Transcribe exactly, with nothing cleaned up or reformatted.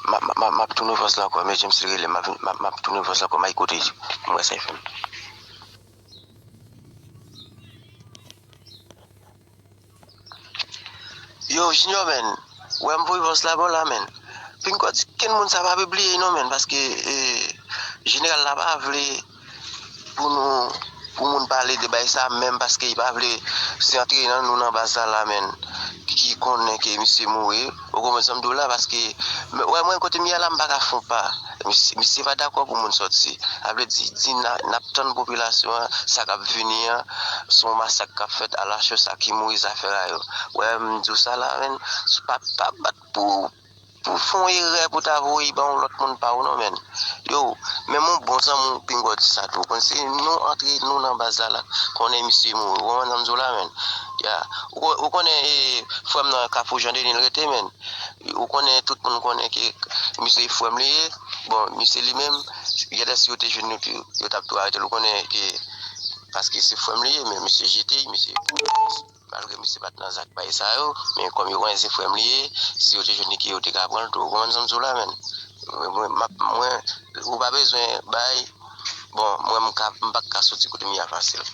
M ap, m ap, m ap tounen vòs la ankò, men James rele m, m ap, m ap, m ap tounen vòs la ankò, m al koute l, m wè sa l fè m. Yo, Junior, men, wè m voye vòs la ba w la, men. Pinga di kenn moun sa pa vle bliye non, men, paske eh, jeneral la pa vle pou nou, pou moun pale de bay sa menm, paske li pa vle se antre nan nou nan baz la la, men, ki konnen ke misye mouri. Ou konprann sa m di w la, paske men, wè mwen kote m ye la, m pa ka fon pa. Misye, misye pa dakò pou moun sòti. Sa vle di, di n a, n ap tann popilasyon an, sa k ap vini an, se yon masak k ap fèt, a la chos, sa ki mouri, zafè sa yo. Wè m di w sa la, men, pa, pa bat pou pou fè yon erè pou ta voye ban yon lòt moun pa ou non, men. Yo, menm yon bon zanmi w pinga w di sa tou. Ou konn se nou antre nou nan baz la la, konnen misye mouri. Ou konprann sa m di w la, men. Ya, ou, ou konnen eh, frè m nan Kafou Jan Deni l rete, men. Ou konnen tout moun konnen ke misye frè m li ye. Bon, misye li menm, genlè si yo te jwenn li tou, yo t ap tou arete l. Ou konnen ke, paske se frè m li ye, men misye jete, misye malgre misye pa t nan zak bay sa yo, men kòm yo konnen se frè m li ye, si yo te jwenn li ke yo te ka pran l tou, ou konprann sa m di w la, men. Mwen, mwen, m ap, mwen, ou pa bezwen bay, bon, mwen, m ka, m pa ka soti kote m ye a fasil.